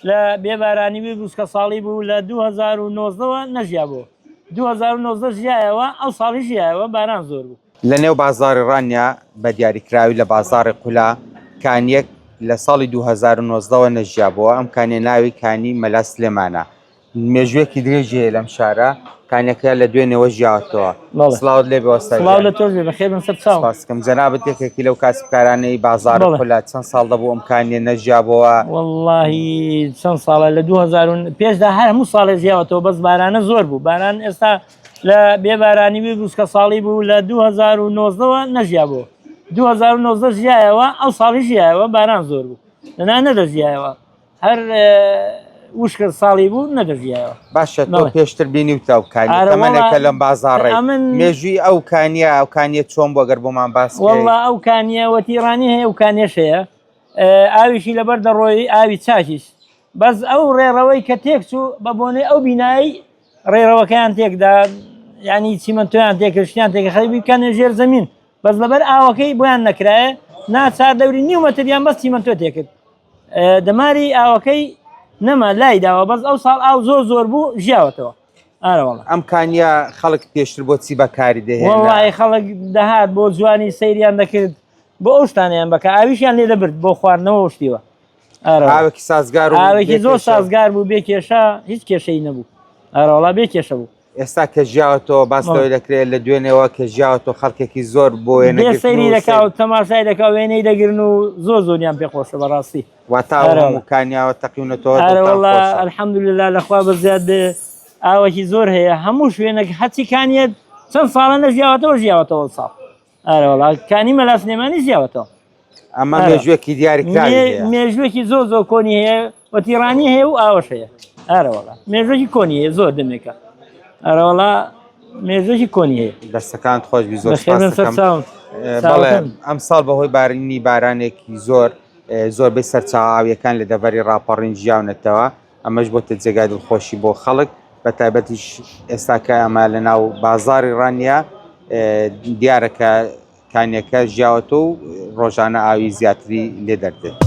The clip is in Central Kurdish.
لە بێبارانی بوو بوسکە ساڵی بوو لە 2019ەوە نەژیا بوو 2019 ژیایەوە ئەو ساڵی ژیایەوە باران زۆر بوو. لە نێو بازاڕی ڕانیە بە دیاریکراوی لە بازاڕی قولا کانیەک لە ساڵی 2019 ەوە نەژیابووە ئەم کانیە ناوی کانی مەلا سلێمانە مێژوویەکی درێژی هەیە لەم شارە کانیەکە لە دوێنێوە ژیاوەتەوە سڵاوت لێ بێ وەستا سڵاو لە تۆش بێ بەخێر بن سەر چاو سپاسکەم جەنابت یەکێکی لەو کاسبکارانەی بازاڕی قولا چەند ساڵ دەبوو ئەم کانیە نەژیابەوە وەڵڵاهی چەند ساڵە لە 2000 پێشدا هەر هەموو ساڵێ ژیاوەتەوە بەس بارانە زۆر بوو باران ئێستا لە بێ بارانی بوو بوسکە ساڵی بوو لە 2019ەوە نەژیا بوو 2019 ژیایەوە ئەو ساڵی ژیایەوە باران زۆر بوو لەنا نەدەژیایەوە هەر وشکە ساڵی بوو نەدەژیایەوە. باشە تۆ پێشتر بینیوتە ئەو کانیە تەمەنێکە لەم بازاڕەی مێژووی ئەو کانیە ئەو کانیە چۆن بۆ گەر بۆمان باس وەڵا ئەو کانیە وەتیڕانی هەیە و کانیەش هەیە ئاویشی لەبەر دەڕۆی ئاوی چاکیش بەس ئەو ڕێڕەوەی کە تێکچوو بە بۆنەی ئەو بینایی ڕێڕەوەکەیان تێکدا ینی چیمەنتۆیان تێکرد شتیان تێکە خەریک بکەنە ژێر زەمین بەس لەبەر ئاوەکەی بۆیان نەکرایە ناچار دەوری نیو مەتریان بەس چیمەنتۆ تێکرد دەماری ئاوەکەی نەما لای داوە بەس ئەو ساڵ ئاو زۆر زۆر بوو ژیاوەتەوە ئارەوەڵا ئەم کانیە خەڵک پێشتر بۆ چی بەکاری دەهێنا وەڵی خەڵک دەهات بۆ جوانی سەیریان دەکرد بۆ ئەو شتانیان بەکە ئاویشیان لێ دەبرد بۆ خواردنەوە شتیوە ئاوێکی سازگار و ئاوێکی زۆر سازگار بوو بێ کێشە هیچ کێشەی نەبوو ئارەوەڵا بێ کێشە بوو ئێستا کە ژیاوەتەوە باس لەوەی دەکرێت لە دوێنێوە کە ژیاوەتەوە خەڵکێکی زۆر بۆ وێنە سەیری دەکا و تەماشای دەکا وێنەی دەگرن و زۆر زۆریان پێ خۆشە بەڕاستی واتا کانیاوە تەقیونەتەوە الحەمدلله لەخوا بە زیاد بێ ئاوەکی زۆر هەیە هەموو شوێنێک هەچی کانیەت چەند ساڵە نەژیاوەتەوە ژیاوەتەوە ساڵ ئارەوەڵا کانی مەلا سلێمانی ژیاوەتەوە ئەمە مێژوێکی دیاریکراوی هەیە. مێژوێکی زۆر زۆر کۆنی هەیە و تیڕانی هەیە و ئاوەش هەیە ئارەوەڵا مێژوێکی کۆنی هەیە زۆر دەمێکە ئارەوەڵا مێژوێکی کۆنی هەیە دەستەکانت خۆش بی زۆر سپاس دەکەم. بەڵێ ئەم ساڵ بەهۆی بارینی بارانێکی زۆر زۆربەی سەرچاوە ئاویەکان لە دەڤەری ڕاپەڕین ژیاونەتەوە ئەمەش بۆتە جێگای دڵخۆشی بۆ خەڵک بە تایبەتیش ئێستا کە ئەمە لە ناو بازاری ڕانیە دیارە کە کانیەکە ژیاوەتەوە و ڕۆژانە ئاوی زیاتری لێ دەردێت.